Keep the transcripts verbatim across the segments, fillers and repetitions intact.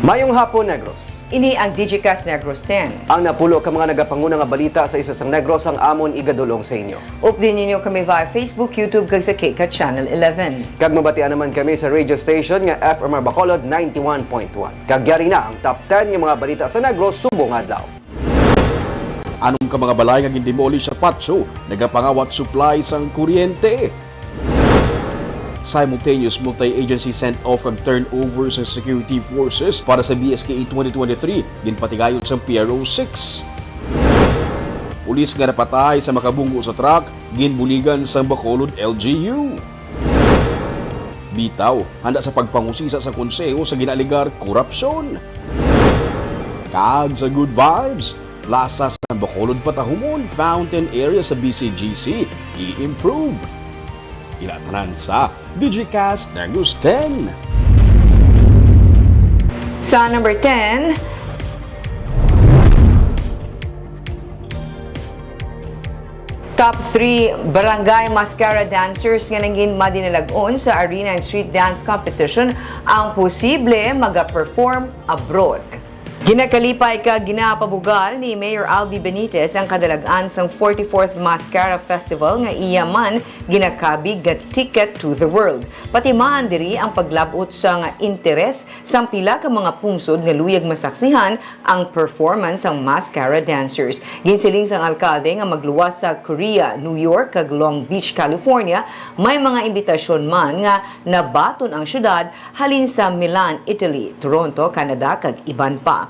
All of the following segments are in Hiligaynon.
Mayong hapon, Negros. Ini ang Digicast Negros ten. Ang napulo ka mga nagapanguna nga balita sa isa sang Negros ang amon igadul-ong sa inyo. Updi ninyo kami via Facebook, YouTube, kag sa KCAT Channel eleven. Kag mabatian naman kami sa radio station nga F M R Bacolod ninety-one point one. Kag yari na ang top ten nga mga balita sa Negros subong adlaw. Anom ka mga balay nga gindemolish sa Patso nagapangawat supply sang kuryente. Simultaneous multi-agency send-off kag turnover sa security forces para sa B S K E twenty twenty-three, ginpatigayon sang P R O six. Pulis nga napatay sa makabunggo sa truck, ginbuligan sang Bacolod L G U. Bitaw, handa sa pagpangusisa sa konseho sa ginaalegar korupsyon. Kag sa good vibes, plaza sa Bacolod patahumon, fountain area sa B C G C i-improve. Ina tanan sa Digicast Negros ten. Sa number ten, top three barangay mascara dancers nga nangin madinalag-on sa arena and street dance competition ang posible maga-perform abroad. Ginakalipay kag ginapabugal ni Mayor Albi Benitez ang kadalag-an sang forty-fourth Mascara Festival nga iya man ginakabig nga Ticket to the World. Pati man diri ang paglab-ot sang interes sang pila ka mga pungsod nga luyag masaksihan ang performance sang mascara dancers. Ginsiling sang alkalde nga magluwas sa Korea, New York, kag Long Beach, California, may mga imbitasyon man nga nabaton ang syudad halin sa Milan, Italy, Toronto, Canada, kag iban pa.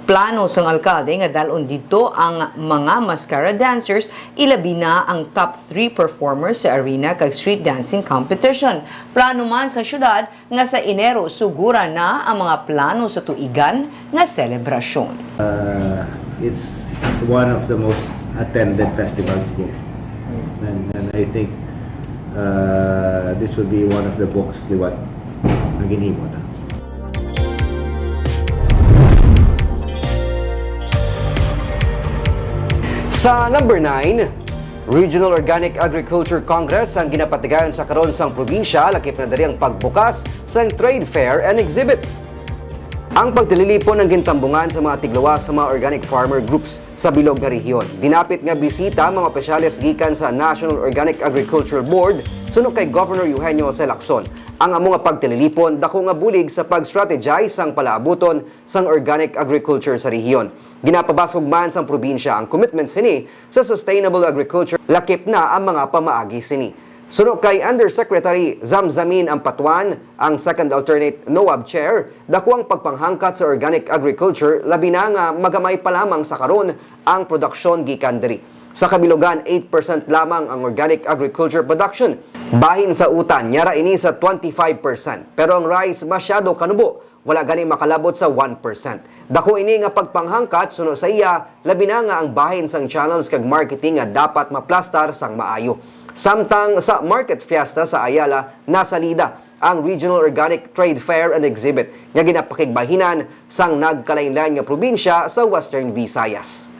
Plano sang alkalde nga dal-on didto ang mga mascara dancers, ilabi na ang top three performers sa arena kag street dancing competition. Plano man sa syudad nga sa Enero suguran na ang mga plano sa tuigan nga selebrasyon. Uh, it's one of the most attended festivals po. And, and I think uh, this would be one of the books liwat na ginhimo na. Sa number nine, Regional Organic Agriculture Congress ang ginapatigayon sa karon sang probinsya, lakip na diri ang pagbukas sang trade fair and exhibit. Ang pagtililipon ang gintambungan sa mga tigluwas sa mga organic farmer groups sa bilog nga rehiyon. Dinapit nga bisita ang mga opisyales gikan sa National Organic Agriculture Board, suno kay Governor Eugenio Jose Lacson. Ang amo nga pagtililipon dako nga bulig sa pag-strategize sang palaabuton sang organic agriculture sa rehiyon. Ginapabasog man sang probinsya ang commitment sini sa sustainable agriculture, lakip na ang mga pamaagi sini. Suno kay Undersecretary Zamzamin Ampatuan, ang Second Alternate NOAB Chair, dako ang pagpanghangkat sa organic agriculture, labi na nga magamay pa lamang sa karon ang produksyon gikan diri. Sa kabilugan, eight percent lamang ang organic agriculture production. Bahin sa utan, yara ini sa twenty-five percent. Pero ang rice masyado kanubo, wala gani makalabot sa one percent. Dako ini nga pagpanghangkat suno sa iya, labi na nga ang bahin sang channels kag marketing nga dapat maplastar sang maayo. Samtang sa Market Fiesta sa Ayala, nasalida ang Regional Organic Trade Fair and Exhibit nga ginapakigbahinan sang nagkalainlain nga probinsya sa Western Visayas.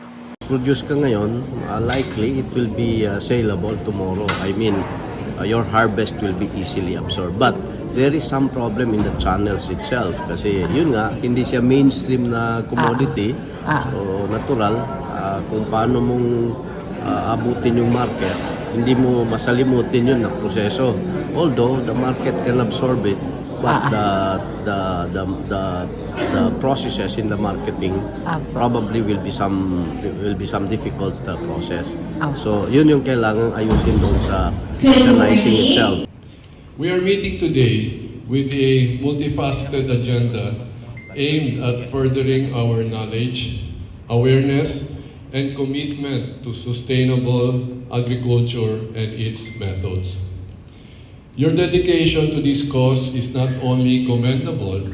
Produce ka ngayon, uh, likely it will be uh, saleable tomorrow. I mean, uh, your harvest will be easily absorbed. But there is some problem in the channels itself kasi yun nga, hindi siya mainstream na commodity. Ah. So natural, uh, kung paano mong uh, abutin yung market, hindi mo masalimutin yun na proseso. Although the market can absorb it, but ah. the, the, the, the the processes in the marketing ah. probably will be some will be some difficult uh, process. Ah. So, yun yung kailangan ayusin doon sa organizing itself. We are meeting today with a multifaceted agenda aimed at furthering our knowledge, awareness, and commitment to sustainable agriculture and its methods. Your dedication to this cause is not only commendable,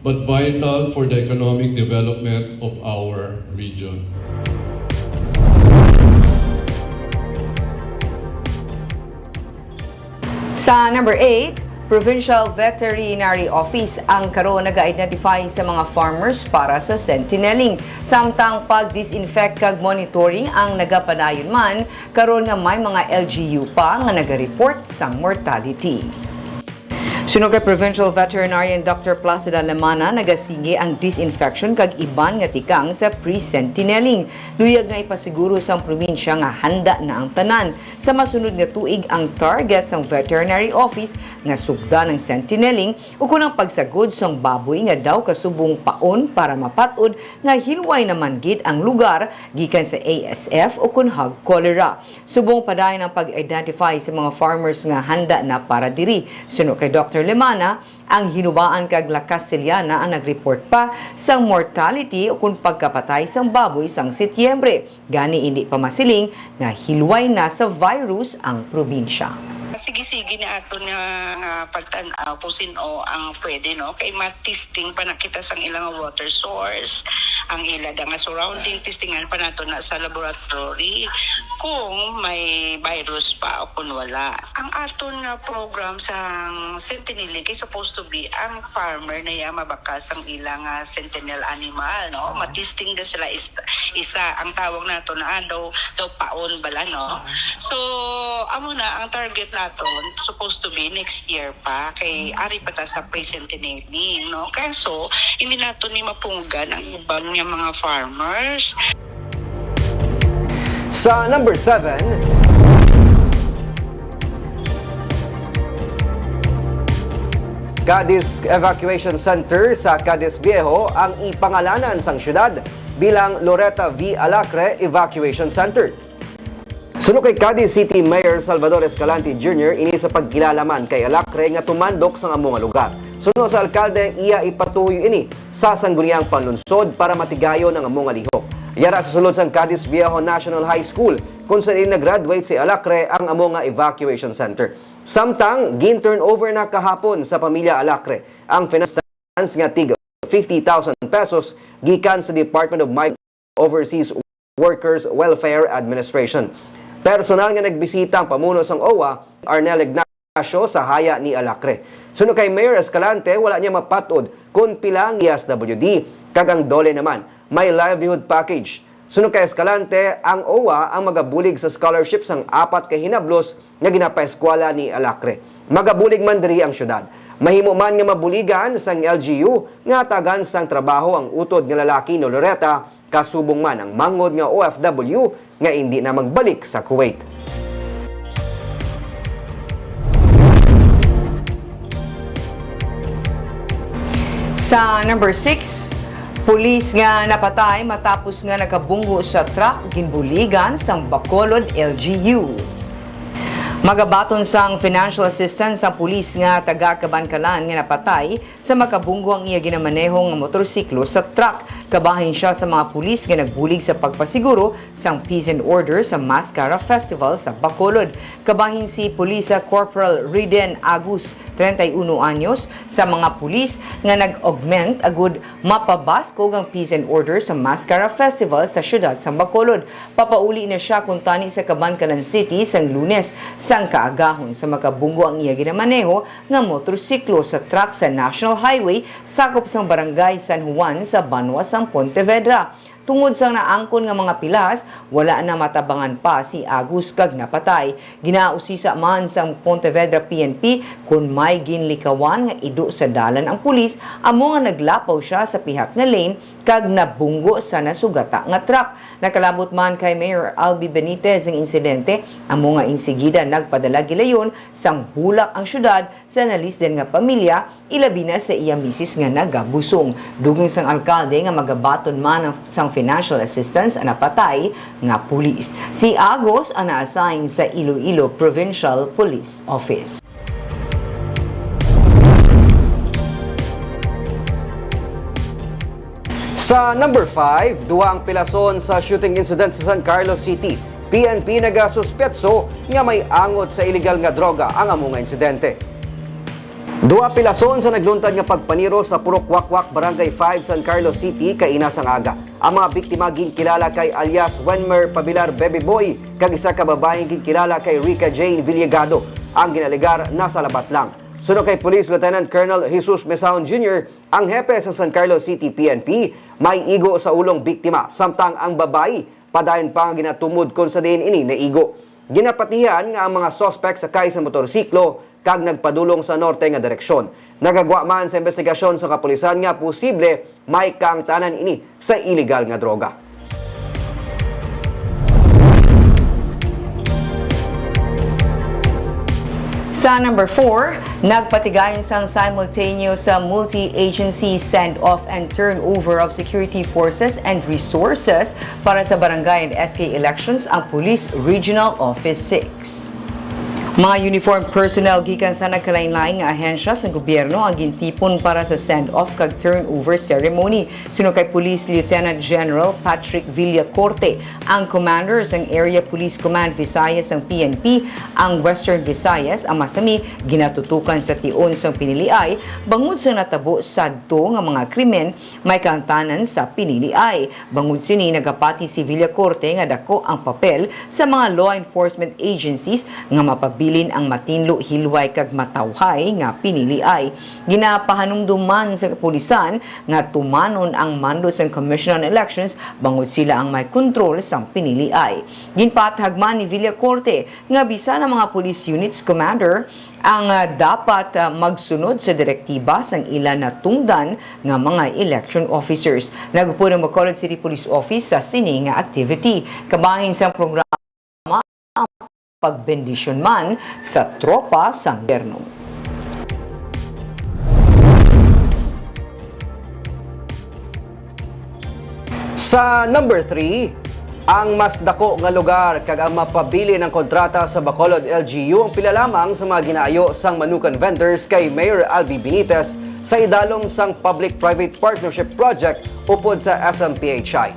but vital for the economic development of our region. Sa number eight, Provincial Veterinary Office ang karon naga-identify sa mga farmers para sa Sentinelling. Samtang pag-disinfect kag monitoring ang nagapadayon man, karon nga may mga L G U pa nga naga-report sang mortality. Suno kay Provincial Veterinarian Doctor Placida Lemana, nagasigi ang disinfection kag iban nga tikang sa pre-Centenaling. Luyag nga ipasiguro sang probinsya nga handa na ang tanan. Sa masunod nga tuig ang target sang veterinary office nga sugdan ang Centenaling ukon ang pagsagod sang baboy nga daw kasubong paon para mapat-od nga hilway naman gid ang lugar gikan sa A S F ukon hog cholera. Subong padayon ang pag-identify sa mga farmers nga handa na para diri. Suno kay Doctor Lemana, ang Hinubaan kag La Castellana ang nag-report pa sang mortality ukon pagkapatay sang baboy sang Setyembre. Gani indi pa masiling nga hilway na sa virus ang probinsya. Sige-sige ni ato nga, nga pagtan-aw kung sin-o ang pwede, no? Kay ma-testing pa na kita sang ilang water source, ang ila da nga surrounding, testingan pa nato na sa laboratory kung may virus pa o kung wala. Ang aton nga program sang Centennial kay supposed to be ang farmer na iya mabakal sang ila nga sentinel animal, no? Matisting da sila is-, isa. Ang tawag nato na, ah, daw, daw paon bala, no? So, amo na ang target naton, supposed to be next year pa, kay ari pa ta sa pre-Centennial, no? Kaso, hindi nato ni mapunggan ang iban nga mga farmers. Sa number seven, Cadiz Evacuation Center sa Cadiz Viejo ang ipangalanan sang syudad bilang Loreto V. Alacre Evacuation Center. Suno kay Cadiz City Mayor Salvador Escalante Junior, ini sa pagkilala man kay Alacre nga tumandok sang amo nga lugar. Suno sa alkalde, iya ipatuyo ini sa sangguniang panlunsod para matigayon ang amo nga lihok. Yara sa sulod sang Cadiz Viejo National High School, kung sa diin nag-graduate si Alacre, ang amo nga evacuation center. Samtang gin-turnover na kahapon sa pamilya Alacre ang finance nga tig fifty thousand pesos gikan sa Department of Migrant Overseas Workers Welfare Administration. Personal nga nagbisita ang pamuno sang O W A, Arnel Ignacio, sa haya ni Alacre. Suno kay Mayor Escalante, wala niya mapat-od kon pila ang S W D, kag ang DOLE naman may livelihood package. Suno kay Escalante, ang O W A ang magabulig sa scholarship sang apat ka hinablos nga ginapaeskwela ni Alacre. Magabulig man diri ang syudad. Mahimo man nga mabuligan sang L G U nga hatagan sang trabaho ang utod nga lalaki ni Loretta, kasubong man ang manghod nga O F W nga indi na magbalik sa Kuwait. Sa number six, pulis nga napatay matapos nga nakabunggo sa truck ginbuligan sang Bacolod L G U. Magabaton sang financial assistance ang pulis nga taga Kabankalan nga napatay sa makabunggo ang iya ginamaneho nga motorsiklo sa truck. Kabahin sia sa mga pulis nga nagbulig sa pagpasiguro sang peace and order sa Mascara Festival sa Bacolod. Kabahin si Police Corporal Riden Agus, treinta y uno anyos, sa mga pulis nga nag-augment agud mapabaskog ang peace and order sa Mascara Festival sa siyudad sang Bacolod. Papauli na sia kuntani sa Kabankalan City sang Lunes sang kaagahon sa makabunggo ang iya ginamaneho nga motorsiklo sa truck sa National Highway sakop sang Barangay San Juan sa banwa sang Pontevedra. Tungod sang naangkon nga mga pilas, wala na matabangan pa si Agus kag napatay. Ginausisa man sang Pontevedra P N P kon may ginlikawan nga ido sa dalan ang pulis, amo nga naglapaw sia sa pihak nga lane kag nabunggo sa nasugata nga truck. Nakalabot man kay Mayor Albi Benitez ang insidente, amo nga insigida nagpadala gilayon sang bulak ang syudad sa nalisdan nga pamilya, ilabi na sa iya misis nga nagabusong. Dugang sang alkalde nga magabaton man ang, sang financial assistance ang napatay nga pulis. Si Agus ang na-assign sa Iloilo Provincial Police Office. Sa number five, duha ang pilason sa shooting incident sa San Carlos City. P N P nagasuspetso nga may angot sa iligal nga droga ang amo nga insidente. Duha pilason sa nagluntad nga pagpaniro sa Purok Wakwak, Barangay five, San Carlos City, kaina sang aga. Ang mga biktima ginkilala kay alias Wenmer Pabilar Baby Boy, kag isa ka babaeng ginkilala kay Rica Jane Villegado. Ang ginalegar nasa labat lang. Suno kay Police Lieutenant Colonel Jesus Mesaon Junior, ang hepe sa San Carlos City P N P, may igo sa ulong biktima, samtang ang babayi padayon pa nga ginatumod kon sa diin ini naigo. Ginapatihan nga ang mga suspect sakay sa motorsiklo kag nagpadulong sa norte nga direksyon. Nagagwa man sa investigasyon sa kapulisan nga posible may kaangtanan ini sa iligal nga droga. Sa number four, nagpatigayon sang simultaneous sa multi-agency send-off and turnover of security forces and resources para sa barangay and S K elections ang Police Regional Office six. Mga uniformed personnel gikan sa nagkalainlain nga ahensya sang gobyerno ang gintipon para sa send-off kag turnover ceremony. Suno kay Police Lieutenant General Patrick Villacorte, ang commander sang Area Police Command Visayas sang P N P, ang Western Visayas, ang Masami, ginatutukan sa tion sang piniliay bangod sa natabo sadto nga mga krimen may kaangtanan sa piniliay. Bangod sini, nagapati si Villacorte nga dako ang papel sa mga law enforcement agencies nga mapabilin ang matinlo, hilway kag matawhay nga piniliay. Ginapahanumduman sa kapulisan nga tumanon ang mando sang Commission on Elections bangod sila ang may kontrol sang piniliay. Ginpaathag man ni Villacorte nga bisan ang mga police units commander ang, ah, dapat, ah, magsunod sa direktiba sang ila natungdan nga mga election officers. Nagupod ang Bacolod City Police Office sa sini nga activity. Kabahin sang programa ang pagbendisyon man sa tropa sang gobyerno. Sa number three, ang mas dako nga lugar kag ang mapabilin ang kontrata sa Bacolod L G U ang pila lamang sa mga ginaayo sang Manukan vendors kay Mayor Albi Benitez sa idalom sang Public-Private Partnership Project upod sa S M P H I.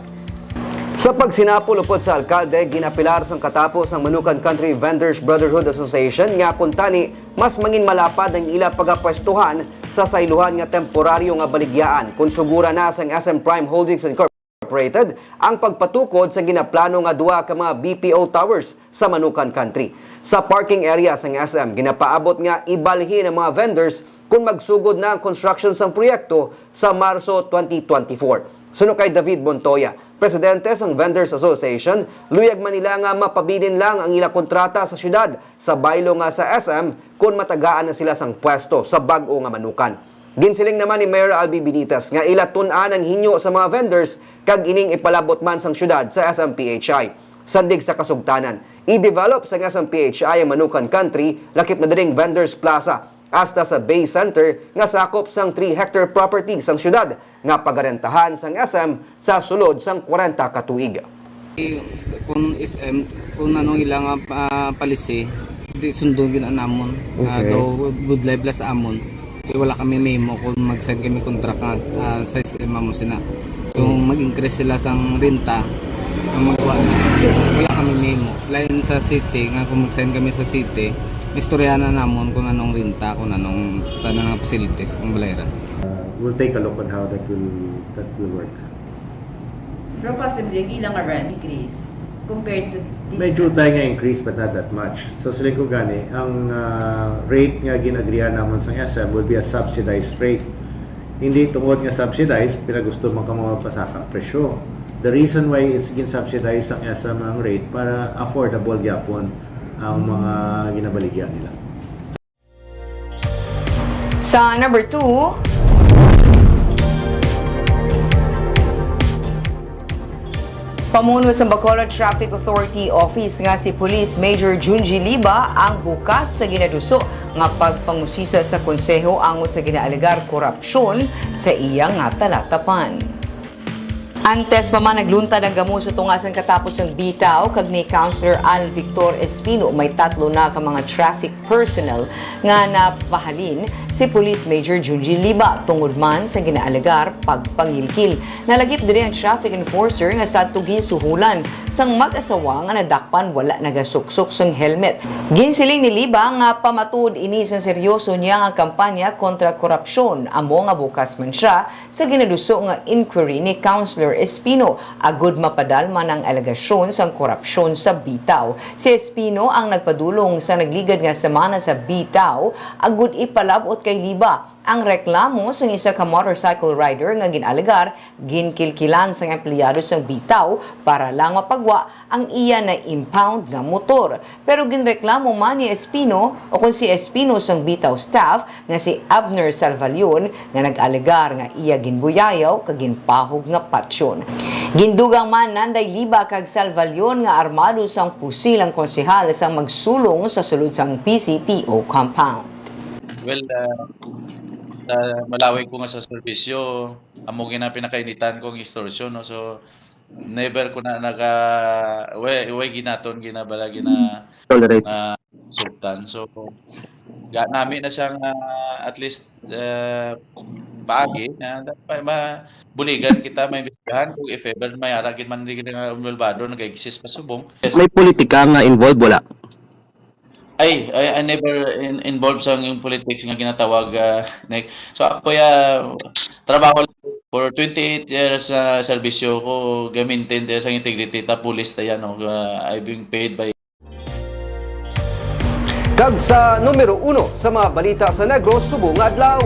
Sa pagsinapol upod sa alkalde, ginapilar sang katapo sang Manukan Country Vendors Brotherhood Association nga kuntani mas mangin malapad ang ila pagapwestuhan sa saylohan nga temporaryo nga baligyaan kon sugura na sang S M Prime Holdings Incorporated ang pagpatukod sa ginaplano nga duha ka mga B P O towers sa Manukan Country. Sa parking area sang S M, ginapaabot nga ibalhin ang mga vendors kon magsugod na ang construction sang proyekto sa Marso twenty twenty-four. Suno kay David Montoya, presidente sang Vendors Association, luyag man nila nga mapabilin lang ang ila kontrata sa siyudad sa baylo nga sa S M kon matagaan na sila sang pwesto sa bag-o nga Manukan. Ginsiling naman ni Mayor Albi Benitez nga ila tun-an ang hinyo sa mga vendors kag ining ipalabot man sang siyudad sa S M P H I. Sandig sa kasugtanan, i-develop sang S M P H I ang Manukan Country, lakip na diri ang Vendors Plaza, hasta sa Bay Center nga sakop sang three hectare property sang siyudad nga pagarentahan sang S M sa sulod sang kwarenta ka tuig. Kung S M, kung anong ila nga, ah, policy, di sundon gyud ang amon. Ah, okay. Daw good life la sa amon. Kay wala kami mahimo kung mag-sign kami contract nga, ah, sa S M amo sina. So, mag-increase sila sang renta, ang magkuha na. Wala kami mahimo. Lain sa city, nga kung mag-sign kami sa city, istoryahan na namon kung anong renta, kung anong tanan nga facilities ang balay ra. Uh, we'll take a look on how that will, that will work. Pero possibly, ilang nga rent increase compared to this Medyo time? Tayo nga increase, but not that much. So, siling ko gani, ang, ah, rate nga gin-agreean namon sa S M will be a subsidized rate. Hindi tungod nga subsidized, pinagusto man ka mga pasaka presyo. The reason why it's gin-subsidize ang S M ang rate para affordable gyapon ang mga ginabaligya nila. Sa number two, pamuno sa Bacolod Traffic Authority Office nga si Police Major Junji Liba ang bukas sa ginaduso nga pagpangusisa sa konseho angot sa ginaalegar korupsyon sa iya nga talatapan. Antes pa man, nagluntad ang gamo sa tunga sang katapos sang bitaw, kag ni Councilor Al Victor Espino, may tatlo na ka mga traffic personnel nga napahalin si Police Major Junji Liba tungod man sa ginaalegar pagpangilkil. Nalagip diri ang traffic enforcer nga sadto ginsuhulan sang mag-asawa nga nadakpan wala nagasuksok sang helmet. Ginsiling ni Liba nga pamatuod ini sa seryoso niya nga kampanya kontra korupsyon, amo nga bukas man siya sa ginaduso nga inquiry ni Councilor Espino agud mapadalman ang alegasyon sang korupsyon sa bitaw. Si Espino ang nagpadulong sa nagligad nga semana sa bitaw agud ipalab-ot kay Liba Ang reklamo sang isa ka motorcycle rider nga gin-alegar ginkilkilan sang empleyado sang bitaw para lang mapagwa ang iya na-impound nga motor. Pero ginreklamo man ni Espino, o kon si Espino sang bitaw staff, nga si Abner Salvalion, nga nag-alegar nga iya ginbuyayaw kag ginpahog nga patyon. Gindugang man Nanday Liba kag Salvalion nga armado sang pusil ang konsehal sang magsulong sa sulod sang P C P O compound. Well, ah, sa malawig ko nga sa serbisyo, amo gina pinakainitan ko ang extortion, no? So, never ko na naga, way, way ginaton, ginabala, gina, Tolerate. ah, sugtan. So, ga, nami na siya nga at least, ah, paagi, na ma, ma, buligan kita, may imbestigahan kung if ever may ara gid man, di gid nga umulbado, nag-exist pa subong. Yes. May politika nga involved, wala? Ay, I, I never in, involved sa yung politics nga ginatawag, ah, Nick. So, ako ya trabaho lang for twenty-eight years sa serbisyo ko, ga-maintain sa integrity ta, pulis ta yan, no? Ah, I being paid by Kag sa numero uno sa mga balita sa Negros subong nga adlaw.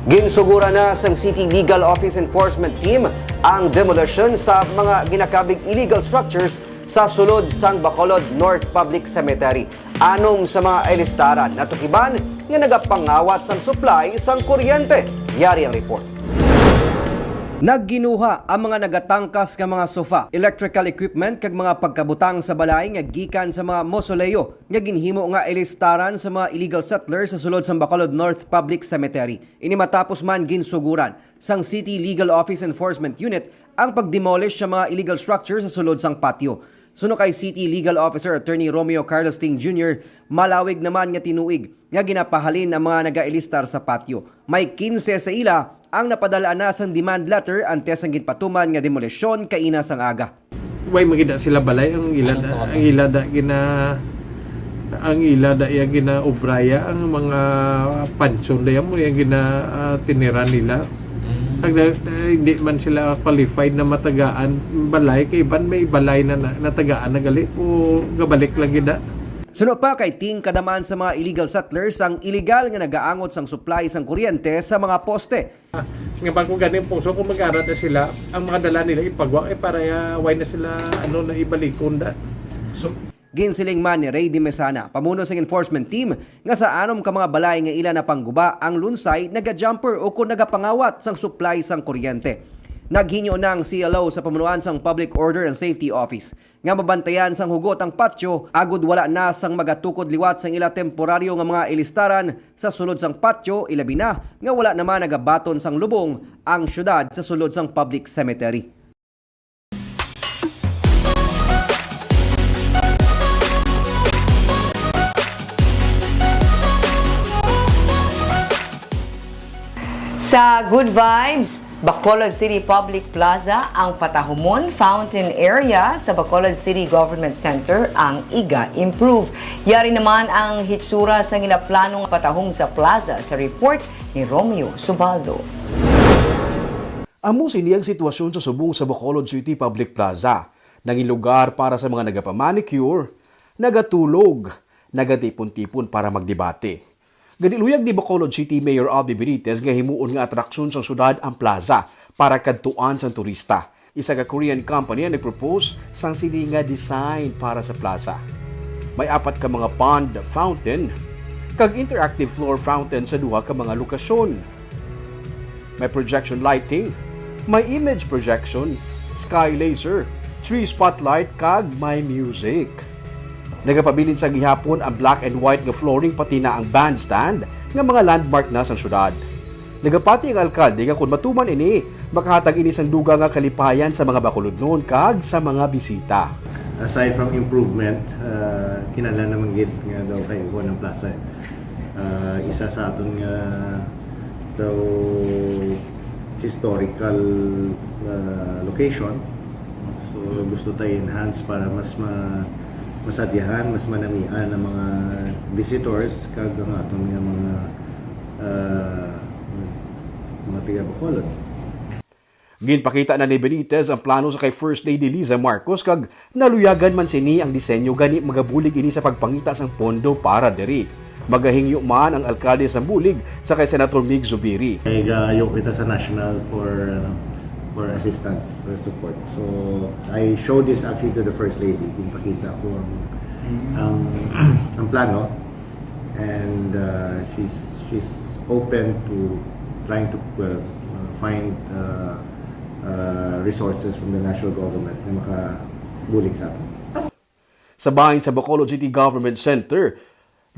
Ginsuguran na sang City Legal Office Enforcement Team ang demolition sa mga ginakabig illegal structures sa sulod sang Bacolod North Public Cemetery, anom sa mga ilistaran natukiban nga nagapangawat sang supply sang kuryente. Yari ang report. Nagginuha ang mga nagatangkas nga mga sofa, electrical equipment kag mga pagkabutang sa balay nga gikan sa mga mausoleo nga ginhimo nga ilistaran sa mga illegal settlers sa sulod sang Bacolod North Public Cemetery. Ini matapos man ginsuguran sang City Legal Office Enforcement Unit ang pag-demolish sa mga illegal structure sa sulod sang patio. Suno kay City Legal Officer Attorney Romeo Carlos Ting Junior, malawig naman nga tinuig nga ginapahalin ang mga nagailistar sa patio. May kinse sa ila ang napadal-an na sang demand letter antes sang ginpatuman nga demolisyon kaina sang aga. Way magida sila balay, ang ila da, ang ila da gina, ang ila da iya ginaobraya, ang mga pansyon da iya mo iya gina, ah, tinira nila. Ang da, eh, hindi man sila qualified na matagaan balay, kay iban may balay na, na natagaan na gali o gabalik lang gid na. Suno pa kay Ting, kadaman sa mga illegal settlers ang illegal nga nagaangot sang supply sang kuryente sa mga poste. Nga bangko gani ang puso kung mag-ara na sila, ang mga dala nila ipagwa, eh, para, ah, way na sila, ano, na ibalikon da. So, ginsiling man ni Ray Dimesana, pamuno sang enforcement team, nga sa anom ka mga balay nga ila napangguba ang lunsay naga-jumper o kon nagapangawat sang supply sang kuryente. Naghinyo na ang C L O sa pamunuan sang Public Order and Safety Office nga mabantayan sang hugot ang patyo agod wala na sang magatukod liwat sang ila temporaryo nga mga ilistaran sa sulod sang patyo, ilabi na nga wala naman nagabaton sang lubong ang syudad sa sulod sang public cemetery. Sa Good Vibes, Bacolod City Public Plaza ang patahumon, fountain area sa Bacolod City Government Center ang iga-improve. Yari naman ang hitsura sa ginaplanong patahom sa plaza sa report ni Romeo Subaldo. Amo sini ang sitwasyon sa subong sa Bacolod City Public Plaza. Nangin lugar para sa mga nagapamanicure, nagatulog, nagatipon-tipon para magdebate. Giniluyag ni Bacolod City Mayor Albi Benitez nga himuon nga atraksyon sang syudad ang plaza para kadtuan sang turista. Isa ka Korean company ang nagpropose sang sini nga design para sa plaza. May apat ka mga pond fountain kag interactive floor fountain sa duha ka mga lokasyon. May projection lighting, may image projection, sky laser, tree spotlight, kag may music. Nagapabilin sa gihapon ang black and white nga flooring pati na ang bandstand nga mga landmark na sang syudad. Nagapati ang alkalde nga kon matuman ini, makahatag ini sang dugang nga kalipayan sa mga Bacolodnon kag sa mga bisita. Aside from improvement, ah, kinahanglan naman gid nga daw kay uho ng plaza. Ah, isa sa aton nga daw historical, ah, location. So, gusto tayo enhance para mas ma-, masadyahan, mas manamian ang mga visitors kag ang aton nga mga, ah, mga taga Bacolod. Ginpakita na ni Benitez ang plano sa kay First Lady Liza Marcos kag naluyagan man sini ang disenyo, gani magabulig ini sa pagpangita sang pondo para diri. Magahingyo man ang alkalde sang bulig sa kay Senator Mig Zubiri. Nagayo kita sa national for ano, for assistance, for support. So I showed this actually to the First Lady. Ginpakita ko ang ang, ang plano, and uh, she's she's open to trying to uh, find uh, uh, resources from the national government na makabulig sa atin. Sa bahin sa Bacolod City Government Center,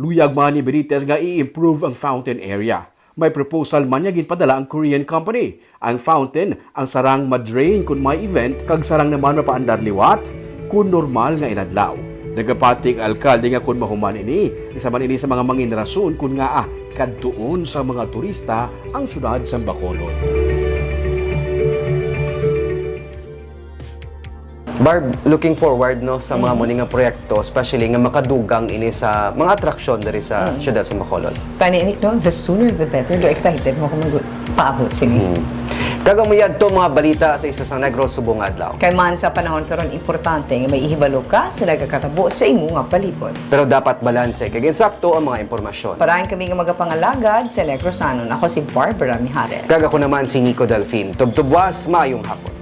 luyag man ni Benitez nga i-improve ang fountain area. May proposal man nga ginpadala ang Korean company. Ang fountain, ang sarang ma-drain kon may event, kag sarang naman mapaandar liwat kon normal nga inadlaw. Nagapati ang alkalde nga kon mahuman ini, isa man ini sa mga manginrason kon ngaa kadtuon sa mga turista ang syudad sang Bacolod. Barb, looking forward, no, sa mga muni nga proyekto, especially nga makadugang ini sa mga atraksyon diri sa siyudad sa Bacolod. Tani inik, no, the sooner the better. Do excited mo kung magpaabot sini. Kag amo yadto mga balita sa isa sa Negros subong nga adlaw. Kay man sa panahon karon, importante nga may ihibalo ka sa nagakatabo sa imo nga palibot. Pero dapat balanse kag insakto ang mga impormasyon. Parahan kami nga magapangalagad sa Negrosanon. Ako si Barbara Mijares. Kag ako naman si Nico Delfin. Tubtubwas, maayong hapon.